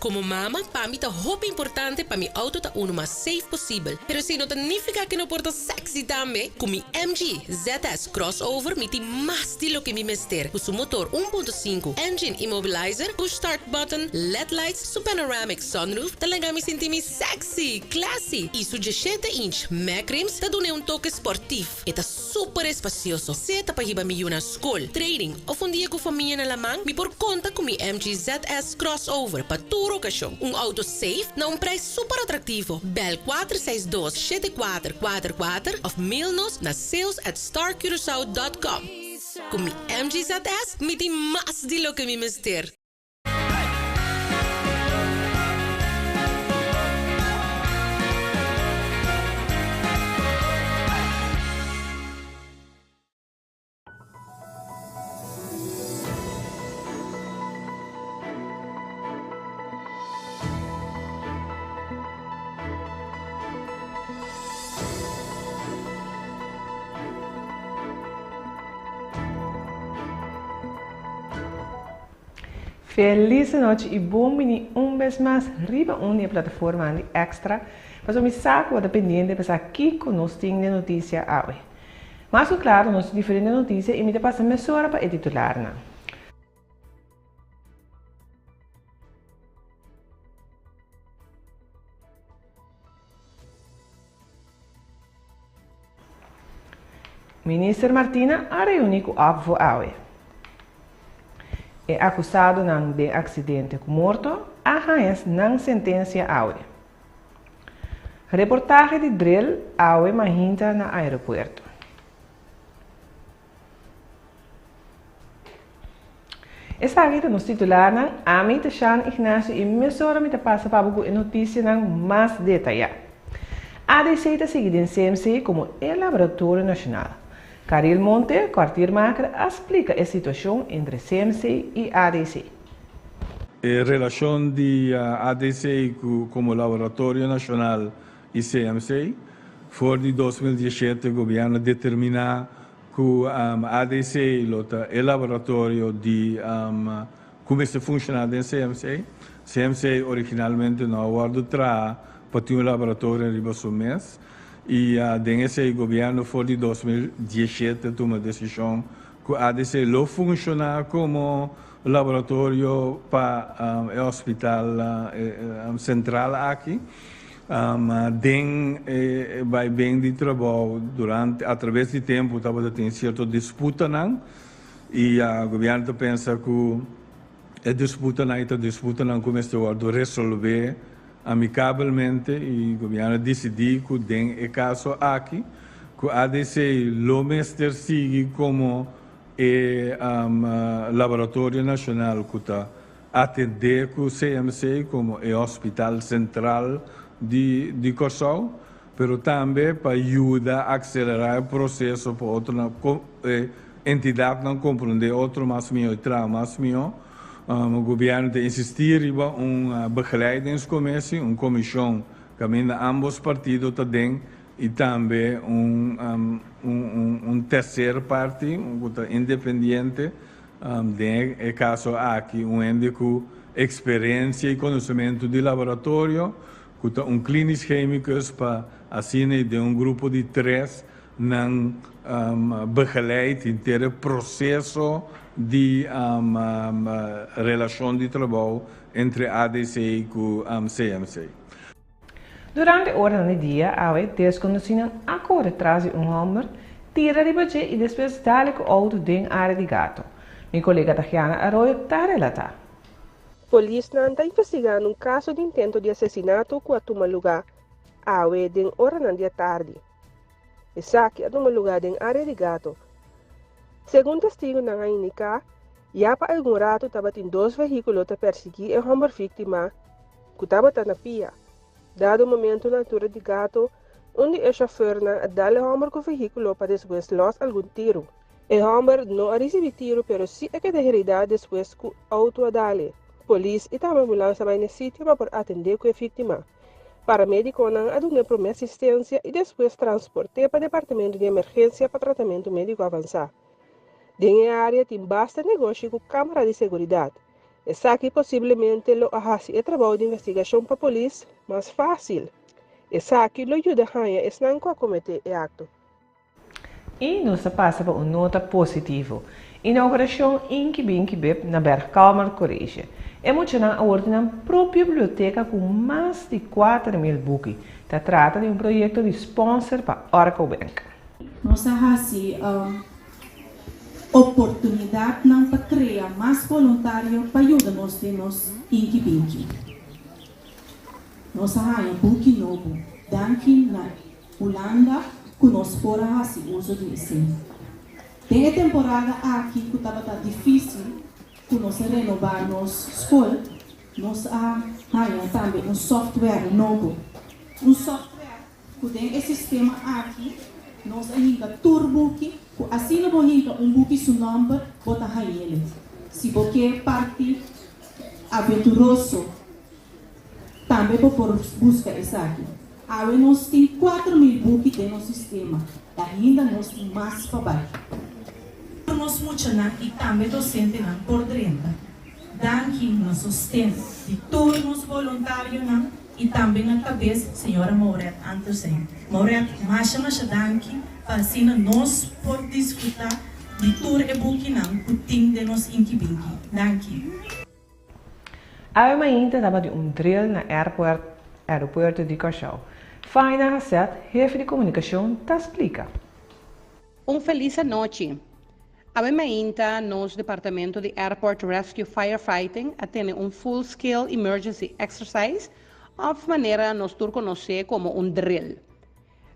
Komo mama, pa mi ta hopi importante pa mi outo ta unu mas safe posibel. Pero esei no ta nifiká ku no por ta sexy tambe. Ku mi MG ZS Crossover mi tin mas di loke mi mester. Ku su motor 1.5, engine immobilizer, push start button, led lights, su panoramic sunroof ta laga mi sinti mi sexy, classy y su 17 inch mag rims ta dun'e un toke sportief. E ta super espacioso, sea ta pa hiba mi yu na scol, training of un dia cu famia na laman, mi por conta cu mi MG ZS Crossover pa tur ocasion. Un auto safe na un prijs super atractivo. Bel 462 7444 of mail nos na sales@starcuracao.com. Cu mi MG ZS mi tin mas di loke mi mester. Felis anochi y bon bini un bes mas riba un di e plataformanan di Extra, pasobra mi sa cu bo ta pendiente pa sa kico nos tin den noticia awe. Mas cu claro nos tin diferente noticia y mi ta pasa mesora pa e titularnan. Minister Martina a reuní ku ABVO awe. E akusadonan den aksidente ku morto a haña nan sentensia awe. Reportahe di drill awe mahinta na aeropuerto. Esaki ta nos titularnan, Ami ta Shan Ignacio y mesora mi ta pasa pa bo cu e noticianan mas detaya. ADC ta sigui den CMC como e laboratorio nacional. Caril Monte, kwartiermaker, a splica e situacion entre CMC y ADC. E relacion di ADC cu como laboratorio nacional y CMC, for di 2017 gobierno a determina Ku ADC lo ta e laboratorio di ku mester funshoná den CMC. CMC originalmente no a wòrdu traha pa tin un laboratorio riba su mes i den esei gobièrnu for di 2017 a tuma desishon ku ADC lo funshoná komo laboratorio pa e hospital sentral aki. Den e bai ben di trabou durante atraves di tempu tabata tin sierto disputanan i gobièrnu ta pensa ku e disputanan ei ta disputanan ku mester wòrdu resolvé amikabelmente i gobièrnu a disidí ku den e kaso aki ku ADC lo mester sigui komo e laboratorio nashonal ku ta Atendé ku CMC komo e hospital sentral di di Kòrsou, pero tambe pa yuda akselerá e proseso pa otronan e entidatnan komprondé otro mas mihó i traha mas mihó. Gobièrnu ta insistí riba un begeleidingscommissie, un komishon kaminda ámbos partido ta den i tambe un un terser parti ku ta independiente. Den e kaso aki un hende ku eksperensia i konosementu di laboratorio ku ta un klinisch chemicus pa asina i den un grupo di tres nan begeleid henter e proseso di relashon di trabou entre ADC ku CMC. Durante oranan di dia awe deskonosínan a kore tras di un hòmber, tira riba dje i despues dale ku outo den área di Gato. Mi kolega Tahiana Arroyo ta relatá. Polisnan ta investigando un kaso di intento di asesinato ku a tuma lugá awe den oranan di atardi. Esaki a tuma lugá den área di Gato. Segun testigunan a indiká, ya pa algun ratu tabatin dos vehíkulo ta persiguí e hòmber víktima ku tabata na pia. Dado momento na altura di Gato, un di e shofèrnan a dal e hòmber ku vehíkulo pa despues lòs algun tiru. E hòmber no a risibí tiru pero sí a keda heridá despues ku outo a dal e. Polis i tambe ambulans a bai na e sitio pa por atendé ku e víktima. Paramédikonan a dun'é promé asistensia i despues transport'é pa departamento di emergensia pa tratamentu médiko avansá. Den e área tin basta negoshi ku kámara di seguridat. Esaki posiblemente lo a hasi e trabou di investigashon pa polis mas fásil. Esaki lo yuda haña esnan ku a kometé e akto. I nos ta pasa pa un nota positivo. Inaugurashon Inky Binky Bib na Bergkalmer College. E muchanan awor tin nan propio biblioteka ku mas di 4000 buki. Ta trata di un proyekto di sponsor pa Orco Bank. Nos a hasi oportunidatnan pa krea mas boluntario pa yuda nos den nos Inky Binky. Nos a haña buki nobo danki na Hulanda ku nos por a hasi uso di esei. Den e temporada aki ku tabata difísil ku nos a renobá nos skol, nos a haña tambe un software nobo. Un software ku den e sistema aki nos a hinka tur buki ku asina bo hinka un buki su nòmber bo ta hañ'ele. Si bo ke parti aventuroso Tambe bo por buska esaki. Awe nos tin 4000 buki den nos sistema i ainda nos tin mas pa bai. Tur nos muchanan i tambe dosentenan por drenta. Danki na sosten di tur nos boluntarionan i tambe na kabes señora Maurette Antersen. Maurette, masha masha danki pa asina nos por disfruta di tur e bukinan ku tin den nos Inki Binki. Danki. Awe mainta tabatin un drill na airport aeropuerto di Kòrsou. Faina Haseth, hefe di komunikashon, ta splika. Un felis anochi. Awe mainta nos departamento di Airport Rescue Firefighting a tene un full scale emergency exercise òf manera nos tur konosé komo un drill.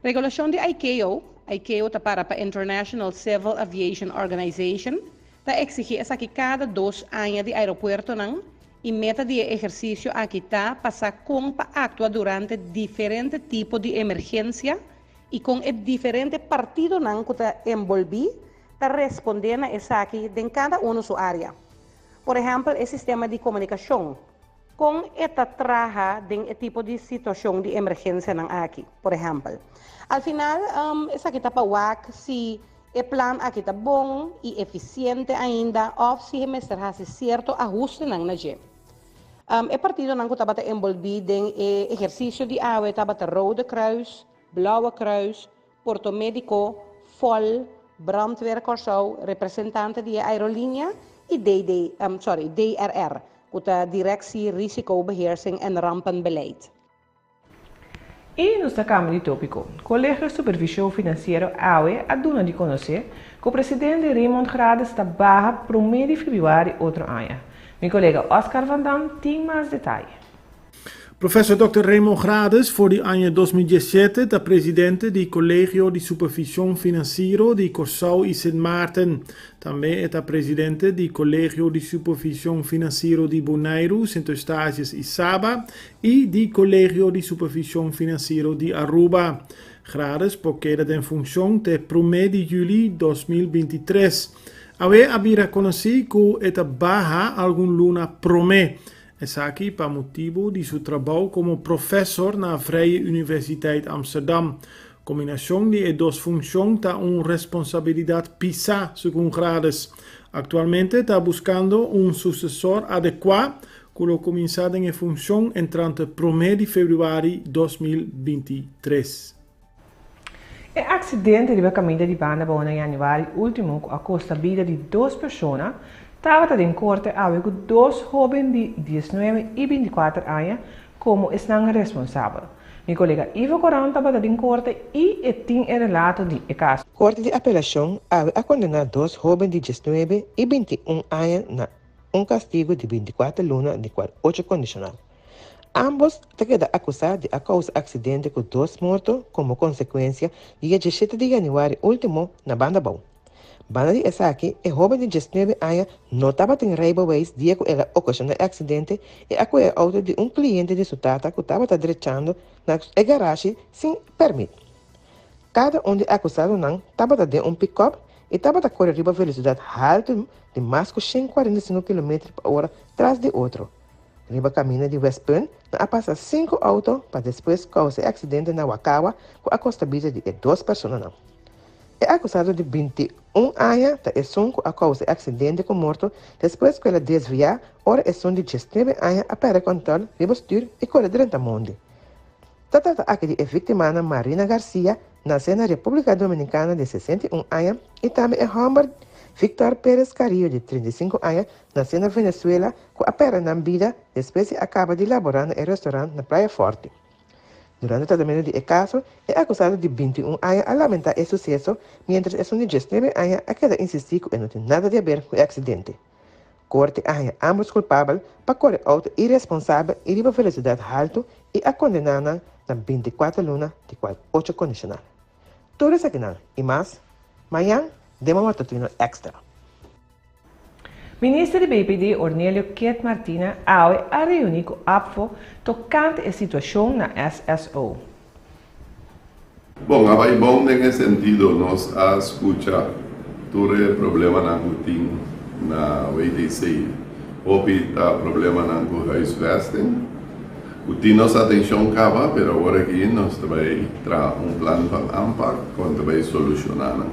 Regulashon di ICAO, ICAO ta para pa International Civil Aviation Organization, ta eksigí esaki kada dos aña di aeropuertonan i meta di e ehersisio aki ta pa sa kon pa aktua durante diferente tipo di emergensia i kon e diferente partidonan ku ta enbolbí ta respondé na esaki den kada unu su área. Por ehèmpel e sistema di komunikashon, Kon e ta traha den e tipo di situashon di emergensianan aki, por ehèmpel. Al final, esaki ta pa wak si e plan aki ta bon i efisiente ainda òf si e mester hasi sierto ahustenan na dje. E partidonan ku tabata enbolbí den e ehersisio di awe tabata Rode Kruis, Blauwe Kruis, Porto Médiko, fol, Brandweer Kòrsou, representante di e aerolínea i DD, sorry, DRR, ku ta Directie Risicobeheersing en Rampenbeleid. I nos ta kambia di tópiko. Kolegio Supervishon Finansiero awe a duna di konosé ku presidente Raymond Grades ta baha promé di febrüari otro aña. Mi kolega Oscar van Dam tin mas detaye. Professor Dòkter Raymond Grades for di aña 2017 ta presidente di Kolegio di Supervishon Finansiero di Kòrsou i Sint Maarten. Tambe e ta presidente di Kolegio di Supervishon Finansiero di Boneiru, Sint Eustatius i Saba i di Kolegio di Supervishon Finansiero di Aruba. Grades por keda den funshon te promé di yüli 2023. Awe a bira konosí ku e ta baha algun luna promé. Esaki pa motibu di su trabou komo profesor na Vrije Universiteit Amsterdam. Kombinashon di e dos funshon ta un responsabilidat pisá, segun Grades. Aktualmente ta buskando un susesor adekuá ku lo kuminsá den e funshon entrante promé di febrüari 2023. E aksidente riba kaminda di Banda Bou na yanüari último ku a kosta bida di dos persona tabata den korte awe ku dos hóben di 19 i 24 aña komo esnan responsabel. Mi kolega Ivo Koran tabata den korte i e tin e relato di e kaso. Korte di Apelashon awe a kondená dos hóben di 19 i 21 aña na un kastigu di 24 luna di kual ocho kondishonal. Ambos ta keda akusá di a kousa aksidente ku dos morto komo konsekuensia dia 17 di yanüari último na Banda Bou. Banda di esaki, e hóben di 19 aña no tabatin reibeweis dia ku el a okashoná e aksidente i a kue e outo di un kliente di su tata ku tabata drechando na e garashi sin pèrmit. Kada un di e akusadonan tabata den un pikòp i tabata kore riba velosidat haltu di mas ku 145 kilometer pa ora tras di otro. Riba kaminda di Westpunt nan a pasa sinku outo pa despues kousa e aksidente na Wakawa ku a kosta bida di e dos personanan. E akusado di 21 aña ta esun ku a kousa e aksidente ku morto despues ku el a desviá ora esun di 19 aña a pèrdè kòntròl riba stür i kore drenta mondi. Ta trata aki di e víktimanan Marina Garcia, nasé na Repúblika Dominikana di 61 aña i tambe e hòmber Victor Perez Carrillo di 35 aña, nasé na Venezuela ku a pèrdè nan bida despues di a kaba di laborá na e restorant na Playa Forte. Durante tratamentu di e kaso, e akusado di 21 aña a lamentá e suseso, miéntras esun di 19 aña a keda insistí ku e no tin nada di aber ku e aksidente. Korte a haña ámbos kulpabel pa kore outo iresponsabel i riba velosidat haltu i a kondená nan na 24 luna, di kual 8 kondishonal. Tur esakinan i mas, mañan den bo matutino Èkstra. Minister di BPD Ornelio Kit Martina awe a reuní ku ABVO tokante e situashon na SSO. Bon, a bai bon den e sentido nos a skucha tur e problemanan ku tin na WTC. Hopi ta problemanan ku huisvesting ku tin nos atenshon kaba, pero awor aki nos ta bai traha un plan van aanpak kon ta bai solushoná nan.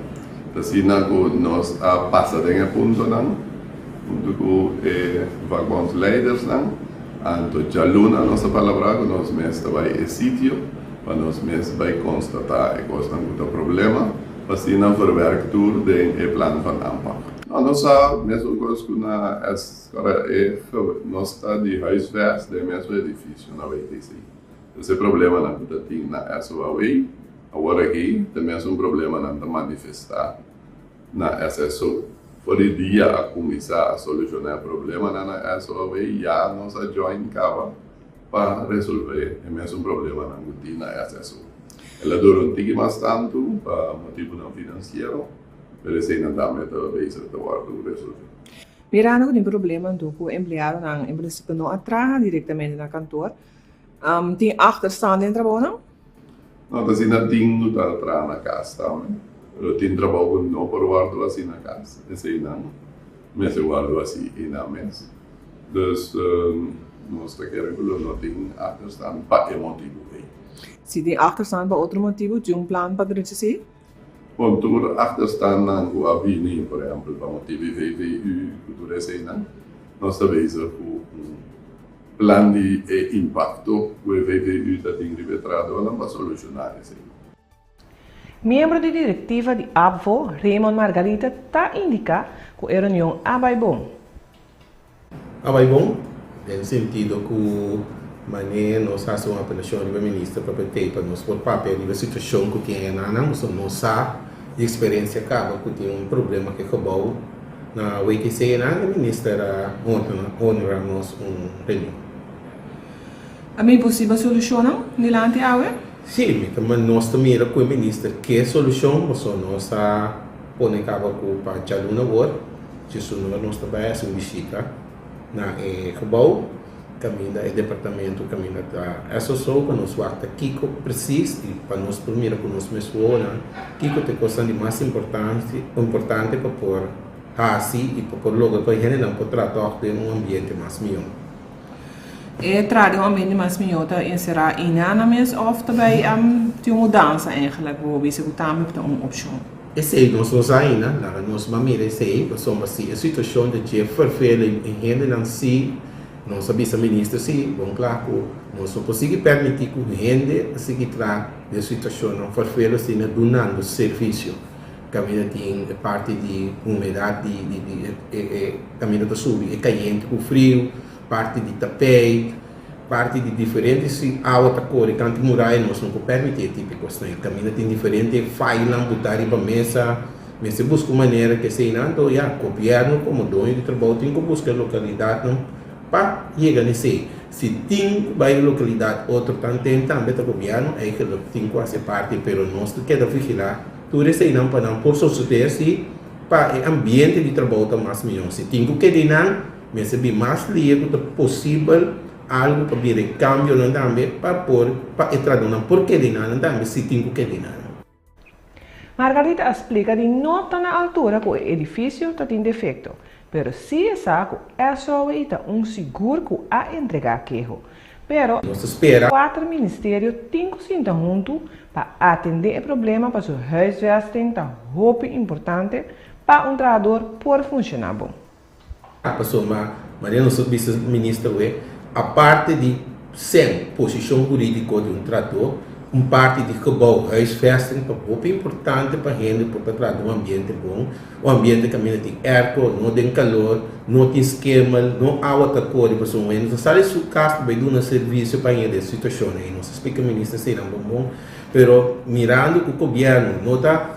Asina ku nos a pasa den e puntonan huntu ku e vakbondsleidersnan, anto djaluna nos a palabrá ku nos mes ta bai e sitio pa nos mes bai konstatá e kosnan ku ta problema, pa asina verwerk tur den e plan van aanpak. No, nos sa mesun kos ku na e nos ta di huisvest den e mesun edifisio na WTC. Dus e problemanan ku ta tin na SOAW awor aki ta mesun problemanan ta manifestá na SSO. For di dia a kuminsá a solushoná e problemanan na SOAW ya nos a join kaba pa resolvé e mesun problemanan ku tin na SSO. El a dura un tiki mas tantu pa motibunan finansiero, pero eseinan tambe ta bezig ta wòrdu resolvé. Mirando ku tin problema anto ku empleadonan en prinsipio no a traha direktamente na kantor, tin achterstand den trabounan? No, ta asina tin ku ta traha na kas tambe, pero tin trabou ku no por wòrdu hasi na kas, eseinan mester wòrdu hasi einan mes. Dus nos ta kere ku lo no tin achterstand pa e motibu ei. Si tin achterstand pa otro motibu, tin un plan pa drecha esei? Bon, tur achterstandnan ku a bini, por ehèmpel pa motibu di VVU ku tur eseinan, nos ta bezig ku un plan di e impakto ku e VVU ta tin riba e trahadónan pa solushoná esei. Miembro di direktiva di ABVO, Raymond Margarita, ta indiká ku e reunion a bai bon. A bai bon, den sentido ku manera nos hasi un apelashon riba minister pa PT pa nos por papia riba e situashon ku tin enanan, pasobra nos sa di eksperensia kaba ku tin un problema ku e gebou na WTC enan, e minister a honra nos un reunion. A bin posibel solushonnan dilanti awe? Si, mi ta nos ta mira ku e minister ke solushon, pasobra nos a pone kaba ku pa djaluna awor. Djesunora nos ta bai hasi un bishita na e gebou kaminda e departamento kaminda ta SSO pa nos wak ta kiko presis i pa nos por mira ku nos mes wowonan kiko ta e kosnan di mas importante pa por hasi i pa por logra ku e hendenan por traha tòg den un ambiente mas mihó. E traha den un ambiente mas mihó ta enserá inana mes òf ta bai tin un mudansa eigenlijk bo bisa ku tambe ta un opshon? Esei nos no sa ainda, laga nos ban mira esei, pasobra si e situashon ta dje ferfele i hendenan si, nos a bisa minister si, bon kla ku nos no por sigui permití ku hende a sigui tra den situashonnan ferfele asina dunando servisio. Kaminda tin e parti di humedat di di e e kaminda ta subi e kayente ku friu, parti di tapeit, parti di diferente si awa ta kore kantu muraya nos no por permiti e tipo kosnan ei. Kaminda tin diferente failnan butá riba mesa, mester buska un manera ku eseinan anto ya gobièrnu komo doño di trabou tin ku buska e lokalidatnan pa yega na esei. Si tin ku bai lokalidat otro tanten tambe ta gobièrnu eigenlik tin ku hasi parti pero nos ta keda vigilá tur eseinan pa nan por sosodé si pa e ambiente di trabou ta mas mihó. Si tin ku keda einan mester bin mas lia ku ta posibel algu pa bira e kambionan tambe pa por pa e trahadónan por keda einan tambe si tin ku keda einan. Margarita a splika di no ta na altura ku e edifisio ta tin defekto, pero sí e sa ku SOE ta un sigur ku a entregá keho. Pero, Nos ta spera. Kuater ministerio tin ku sinta huntu pa atendé e problema paso huisvesting ta hopi importante pa un trahador por funshoná bon. Pasobra manera nos a bisa minister we, aparte di sen posishon hurídiko di un trahadó, un parti di gebouw huisvesting ta hopi importante pa hende por ta traha den un ambiente bon. Un ambiente kaminda tin airco, no den calor, no tin skemel, no awa ta kore pasobra un hende ta sali su kas pa bai duna servisio pa hende den situacion ei. Nos a splika minister eseinan bon bon, pero mirando ku gobierno no ta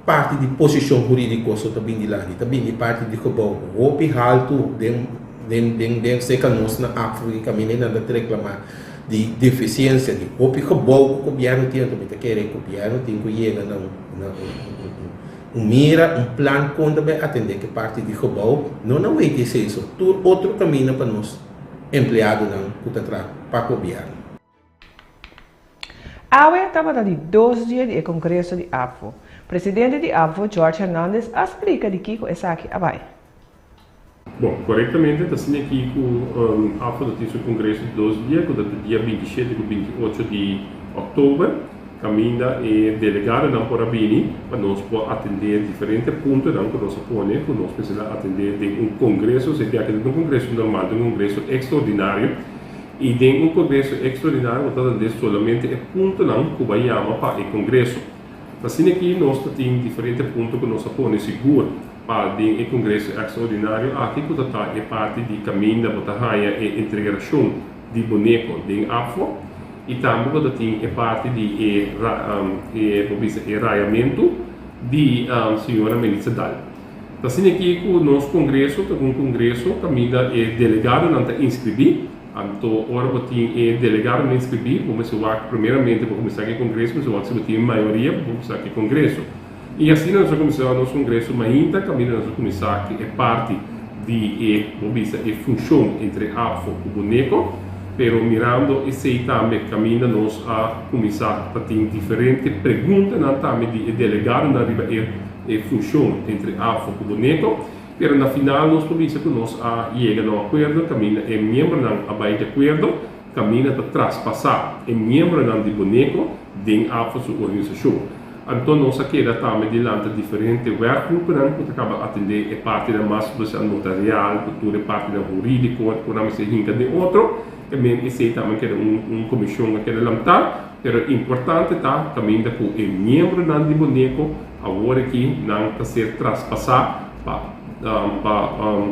parti di posicion huridico so ta bin dilanti, ta bin di parti di gebouw hopi haltu den den den den seka nos na Afrika kaminda nan ta reclama di deficiencia di hopi gebouw ku gobierno tin, anto mi ta kere gobierno tin ku yega na un na un Un mira, un plan kon ta bai atendé ku e parti di gebou, no na WTC so, tur otro kaminda pa nos empleadonan ku ta traha pa gobièrnu. Awe tabata di dos dia di e kongreso di ABVO. Presidente di ABVO, George Hernandez, a splika di kiko esaki a bai. Bon, korektamente ta asina aki ku AFO ta tin su kongreso di dos dia ku ta di dia 27 ku 28 di òktober, kaminda e delegadonan por a bini pa nos por atendé diferente puntonan ku nos a pone ku nos mester a atendé den un kongreso, esei aki no ta un kongreso normal, ta un kongreso ekstraordinario i den un kongreso ekstraordinario bo ta atendé solamente e puntonan ku bo a yama pa e kongreso. Ta asina aki nos ta tin diferente punto ku nos a pone sigur. Pa den e kongreso ekstraordinario aki ku ta ta e parti di kaminda bo ta haña e integrashon di Boneko den ABVO i tambe bo ta tin e parti di e e bo bisa e rayamentu di señora Melissa Daal. Ta asina aki ku nos kongreso ta un kongreso kaminda e delegadonan ta inskribí, anto ora bo tin e delegadonan inskribí bo mester wak primeramente bo kuminsá ku e kongreso mester wak si bo tin mayoria pa bo kuminsá ku e kongreso. I asina nos a kuminsá nos kongreso mainta kaminda nos a kuminsá ku e parti di e, bo bisa, e funshon entre ABVO ku Boneko, pero mirando esei tambe kaminda nos a kuminsá ta tin diferente preguntanan tambe di e delegadonan riba e e funshon entre ABVO ku Boneko, pero na final nos por bisa ku nos a yega na un akuerdo kaminda e miembronan a bai di akuerdo kaminda ta traspasá e miembronan di Boneko den ABVO su organisashon. Anto nos a keda tambe di lanta diferente werkgroepennan ku ta kaba atendé e partinan mas bo notarial ku tur e partinan hurídiko ku nan mester hinka den otro. E men esei tambe keda un un komishon a keda lantá. Pero importante ta kaminda ku e miembronan di Boneko awor aki nan ta ser traspasá pa pa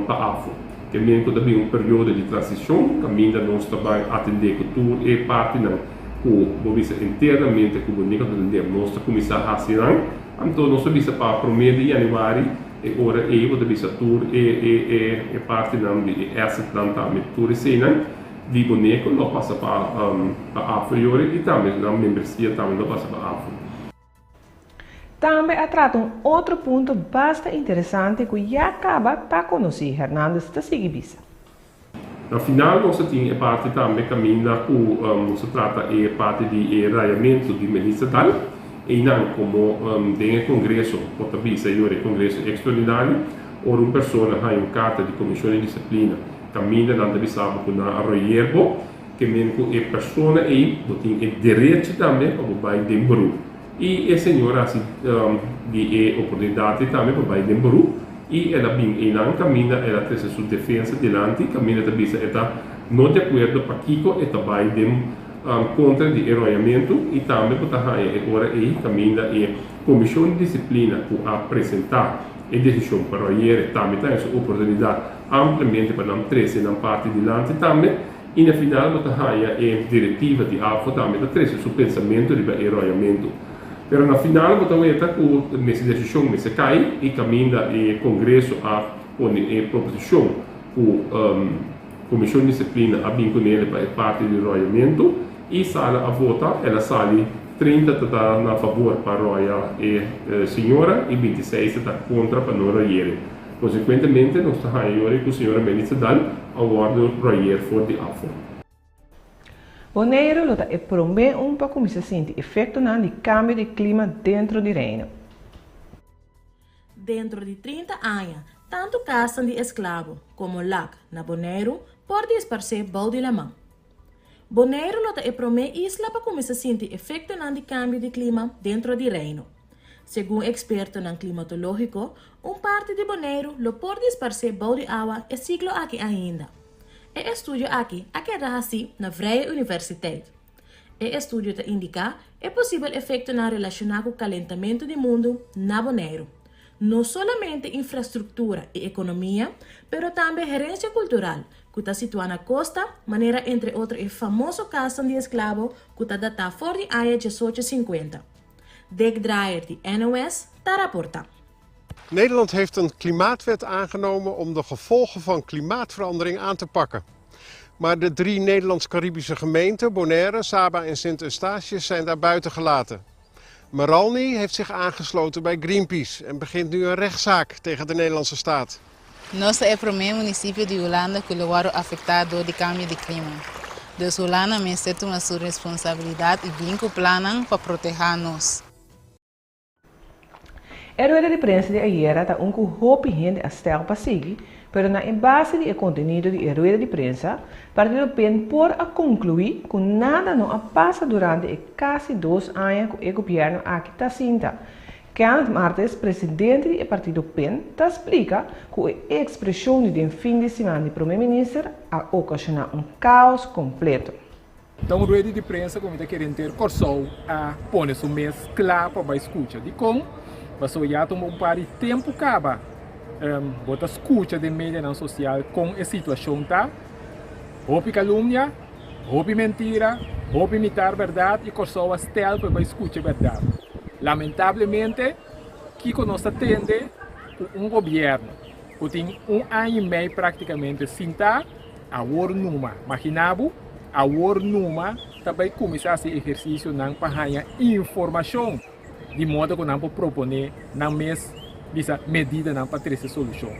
pa afo. Ke men ku ta bin un periodo di transishon kaminda nos ta bai atendé ku tur e partinan. Ku bo bisa internamente ku bo nika ta tende nos ta kuminsá hasi nan, anto nos ta bisa pa promé di yanüari e ora ei bo ta bisa tur e e e e partinan di e assetnan tambe tur eseinan di bo neko lo pasa pa pa afo yori i tambe nan membresia tambe lo pasa pa afo. Tambe a trata un otro punto basta interesante ku ya kaba ta konosí, Hernandez ta sigui bisa. Na final nos a tin e parti tambe kaminda ku nos a trata e parti di e rayamentu di Melissa Daal. Einan komo den e kongreso por ta bisa yora e kongreso ekstraordinario ora un persona haña un karta di komishon di disiplina kaminda nan ta bisa bo ku nan a royer bo ke men ku e persona ei bo tin e derechi tambe pa bo bai den beroep. I e señor a hasi di e oportunidat ei tambe pa bai den beroep, i el a bin einan kaminda el a trese su defensa dilanti, kaminda ta bisa e ta no di akuerdo pakiko e ta bai den kontra di e royamentu, i tambe bo ta haña e ora ei kaminda e komishon di disiplina ku a presentá e desishon pa royere tambe ta haña su oportunidat ampliamente pa nan trese nan parti dilanti tambe. I na final bo ta haña e direktiva di ABVO tambe ta trese su pensamentu riba e royamentu. Pero na final bo ta weta ku mester desishon mester kai i kaminda e kongreso a pone e proposishon ku Komishon di Disiplina a bin kunele pa e parti di royamentu i sala a vota el a sali 30 ta ta na fabor pa roya e señora i 26 ta ta kontra pa no royere. Konsekuentemente nos ta haña yori ku señora Melissa Daal a wòrdu royer for di afo. Boneiru lo ta e promé un pa kuminsá sinti efektonan di kambio di klima dentro di Reino. Dentro di 30 aña, tantu kasnan di esklabo komo lak na Boneiru por disparsé bou di laman. Boneiru lo ta e promé isla pa kuminsá sinti efektonan di kambio di klima dentro di Reino. Segun ekspertonan klimatológiko, un parti di Boneiru lo por disparsé bou di awa e siglo aki ainda. E estudio aki a keda hasí na Vrije Universiteit. E estudio ta indiká e posibel efektonan relashoná ku kalentamentu di mundu na Boneiru. No solamente infrastruktura i ekonomia, pero tambe herensia kultural ku ta situá na kosta, manera entre otro e famoso kasnan di esklabo ku ta datá for di aña diesocho sinkuenta. Dick Drayer di NOS ta raportá. Nederland heeft een klimaatwet aangenomen om de gevolgen van klimaatverandering aan te pakken. Maar de drie Nederlands-Caribische gemeenten, Bonaire, Saba en Sint Eustatius, zijn daar buiten gelaten. Meralni heeft zich aangesloten bij Greenpeace en begint nu een rechtszaak tegen de Nederlandse staat. Nos ta e promé munisipio di Hulanda ku lo wòrdu afektá dor di kambio di klima. Dus Hulanda mester tuma su responsabilidat i bin ku plannan pa protehá nos. E rueda di prensa di ayera ta un ku hopi hende a stel pa sigui, pero na e base di e kontenido di e rueda di prensa, Partido PEN por a konkluí ku nada no a pasa durante e kasi dos aña ku e gobièrnu aki ta sinta. Kenneth Martes, presidente di e partido PEN, ta splika ku e ekspreshon di den fin di siman di promé minister a okashoná un kaos kompleto. Ta un rueda di prensa ku mi ta kere henter Kòrsou a pone su mes kla pa bai skucha. Dikon? Pasobra ya tuma un par di tempu kaba bo ta skucha den medianan sosial kon e situashon ta. Hopi kalumnia, hopi mentira, hopi mitar bèrdat i Kòrsou a stèl pa e bai skucha e bèrdat. Lamentablemente kiko nos ta tende ku un gobièrnu ku tin un aña i mei praktikamente sintá, Awor numa, magina bo, awor numa ta bai kuminsá hasi ehersisionan pa haña informashon di moda ku nan por proponé nan mes bisa medidanan pa trese solushon.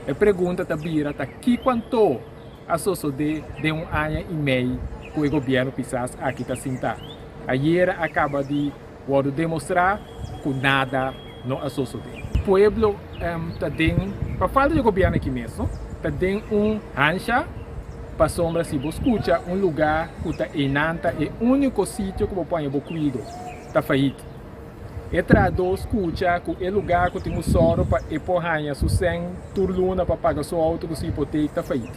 E pregunta ta bira ta kiko anto a sosodé den un aña i mei ku e gobièrnu Pisas aki ta sintá? Ayera a kaba di wòrdu demostrá ku nada no a sosodé. Pueblo ta den, pa falta di gobièrnu aki mes, no, ta den un hansha pasobra si bo skucha un lugá ku ta einan ta e úniko sitio ku bo por haña bo kuido, ta fayit. E trahadó skucha ku e lugá ku tin un sòru pa e por haña su sèn tur luna pa paga su outo ku su hipotek ta fayit.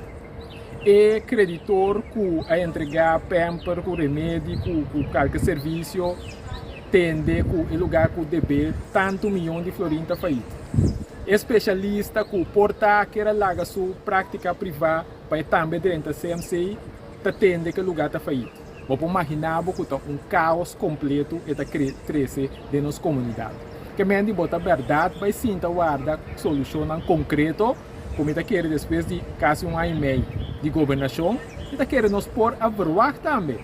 E kreditor ku a entregá pèmper ku remedi ku ku kalke servisio tende ku e lugá ku debé tantu miyon di florin ta fayit. E speshalista ku por ta kier a laga su práktika privá pa e tambe drenta CMC ta tende ku e lugá ta fayit. Bo por maginá bo ku ta un kaos kompletu e ta trese den nos komunidat. Ke men di bo ta bèrdat bai sinta warda solushonnan konkreto ku mi ta kere despues di kasi un aña i mei di gobernashon, mi ta kere nos por a verwagt tambe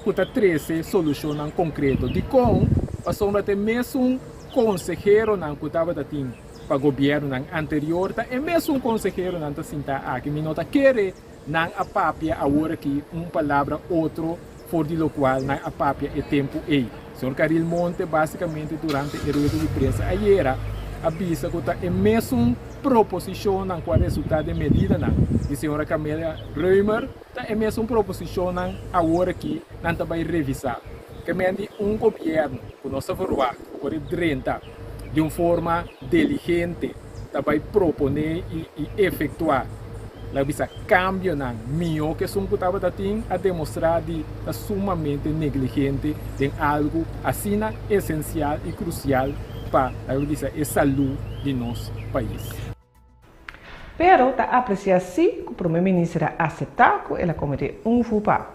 ku ta trese solushonnan konkreto. Dikon? Pasobra ta e mesun konseheronan ku tabata tin pa gobièrnunan anterior ta e mesun konseheronan ta sintá aki. Mi no ta kere nan a papia awor aki un palabra otro for di lokual nan a papia e tempu ei. Señor Caril Monte básikamente durante e rueda di prensa ayera a bisa ku ta e mesun proposishonnan ku a resultá den medidanan di señora Camelia Römer ta e mesun proposishonnan awor aki nan ta bai revisá. Ke men di un gobièrnu ku nos ta verwagt ku por e drenta di un forma deligente ta bai proponé i efektuá laga bisa kambionan mihó ku esun ku tabata tin a demostrá di ta sumamente negligente den algu asina esensial i krusial pa laga bisa e salú di nos pais. Pero ta apresiá sí ku Prome Minister a aseptá ku el a kometé un fupa.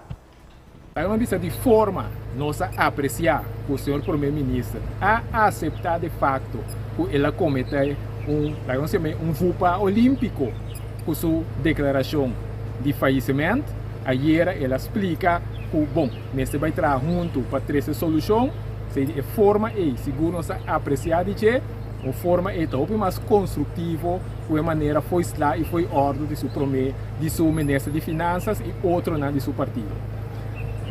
Laga bisa di forma nos a apresiá ku señor Prome Minister a aseptá de fakto ku el a kometé un, laga nos yam'é un fupa olímpiko ku su deklarashon di fayisement. Ayera el a splika ku bon, mester bai traha huntu pa trese solushon. Esei di e forma ei sigur nos a apresiá di dje. Un forma ei ta hopi mas konstruktivo ku e manera fo'i sla i fo'i òrdu di su promé di su minister di finansas i otronan di su partido.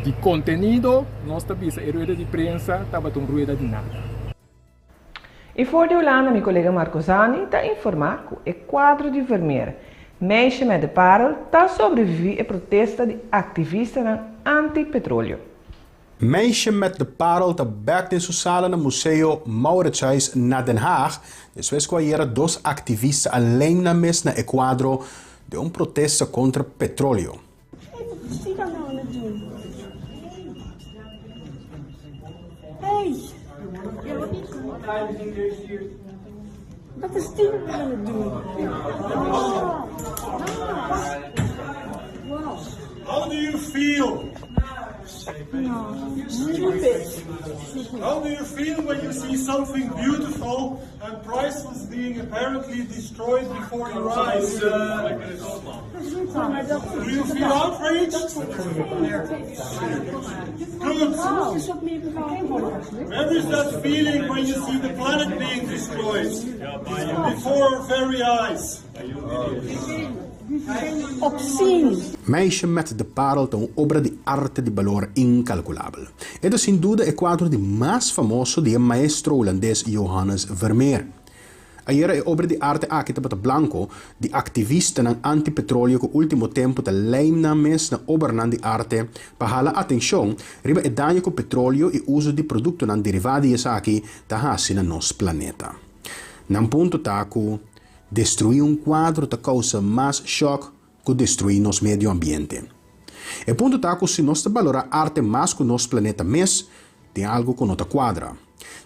Di kontenido nos ta bisa e rueda di prensa tabata un rueda di nada. I for di Hulanda mi kolega Marco Zani ta informá ku e kuadro di Vermeer. Meisje met de Parel ta sobreviví e protesta di aktivistanan anti-petroleo. Meisje met de Parel ta bèk den su sala na Museo Mauritshuis na Den Haag, despues ku ayera dos aktivista a leim nan mes na e kuadro den un protesta kontra petroleo. How do you feel? Stupid. How do you feel when you see something beautiful and priceless being apparently destroyed before your eyes? Do you feel outraged? Good. Where is that feeling when you see the planet being destroyed before our very eyes? Obscene. Meisje met de Parel ta un obra di arte di balor inkalkulabel. E ta sin duda e kuadro di mas famoso di e maestro hulandes Johannes Vermeer. Ayera e obra di arte aki tabata blanko di aktivistanan anti-petroleo ku ultimo tempu ta lijm nan mes na obranan di arte pa hala atenshon riba e daño ku petroleo i uso di produktonan derivá di esaki ta hasi na nos planeta. Nan punto ta ku Destruí un kuadro ta kousa mas shòk ku destruí nos medio ambiente. E punto ta ku si nos ta balorá arte mas ku nos planeta mes, tin algu ku no ta kuadra.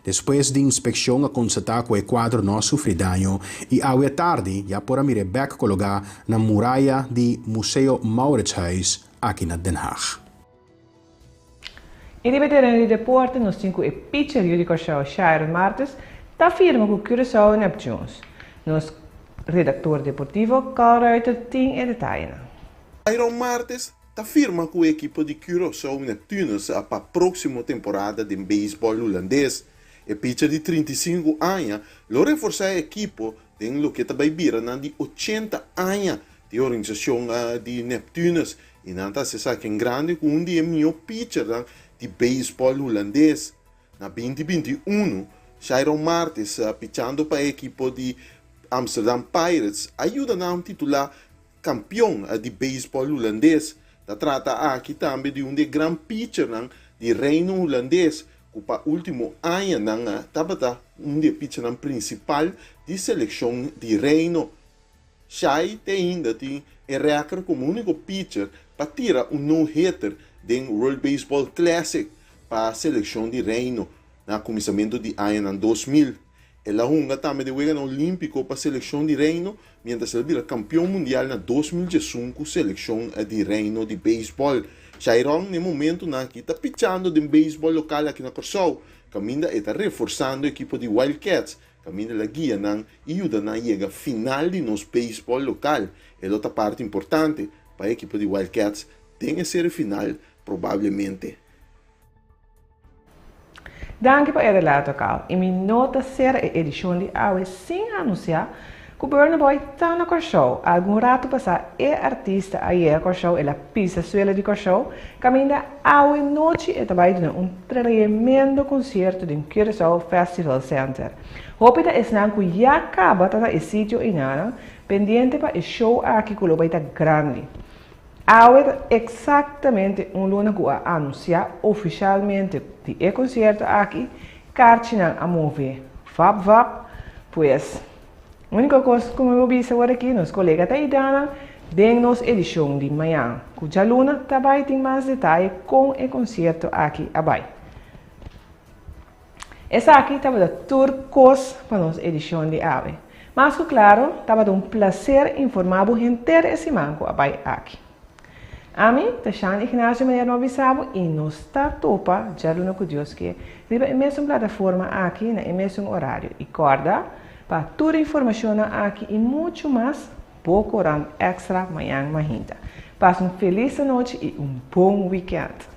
Despues di inspekshon a konstatá ku e kuadro no a sufri daño i awe atardi ya por a mir'é bèk kologá na muraya di Museo Mauritshuis aki na Den Haag. I riba e tereno di deporte nos tin ku e pitcher yu di Kòrsou Shairon Martes ta firma ku Curaçao Neptunes. Nos redaktor deportivo Carl Ruiter tin e detayenan. Shairon Martes ta firma ku e ekipo di Curaçao Neptunes pa próksimo temporada den beisbòl hulandes. E pitcher di 35 aña lo reforsá e ekipo den loke ta bai bira nan di 80 aña di organisashon di Neptunes I nan ta hasi esaki en grandi ku un di e mihó pichernan di beisbòl hulandes. Na 2021, Shairon Martis, pichando pa e ekipo di Amsterdam Pirates, a yuda nan titulá kampion di beisbòl hulandes. Ta trata aki tambe di un di e gran pichernan di Reino Hulandes, ku pa último añanan tabata un di e pichernan prinsipal di selekshon di Reino. Shai te ainda tin e rèkòrt komo úniko pitcher pa tira un no-hitter den World Baseball Classic pa selekshon di Reino na kuminsamentu di añanan 2000. El a hunga tambe den Weganan Olímpiko pa selekshon di Reino miéntras el a bira kampion mundial na 2011 ku selekshon di Reino di beisbòl. Shairon na e momentunan aki ta pichando den beisbòl lokal aki na Kòrsou, kaminda e ta reforsando ekipo di Wild Cats Kaminda el a guia nan i yuda nan yega final di nos beisbòl lokal. E lo ta parti importante pa e ekipo di Wild Cats den e serie final probablemente. Danki pa e relato Carl. I mi no ta sera e edishon di awe sin anunsiá ku Burna Boy ta na Kòrsou. Algun ratu pasá e artista a yega Kòrsou, el a pisa suela di Kòrsou, kaminda awe nochi e ta bai duna un tremendo konsierto den Curaçao Festival Center. Hopi ta esnan ku ya kaba ta na e sitio einanan pendiente pa e show aki ku lo bai ta grandi. Awe ta eksaktamente un luna ku a anunsiá ofishalmente di e konsierto aki, karchinan a move vap vap, pues Úniko kos ku mi por bisa awor aki, nos kolega ta yuda nan den nos edishon di mañan ku djaluna ta bai tin mas detaye kon e konsierto aki a bai. Esaki tabata tur kos pa nos edishon di awe. Mas ku klaro, tabata un plaser informá bo henter e siman ku a bai aki. Ami ta Shan Ignacio manera no a bisa bo y nos ta topa djaluna cu Dios ke riba e mesun plataforma aki na e mesun horario y corda pa tur informacionnan aki y mucho mas bo corant extra mañan mahinta. Pasa un feliz anochi y un bon weekend.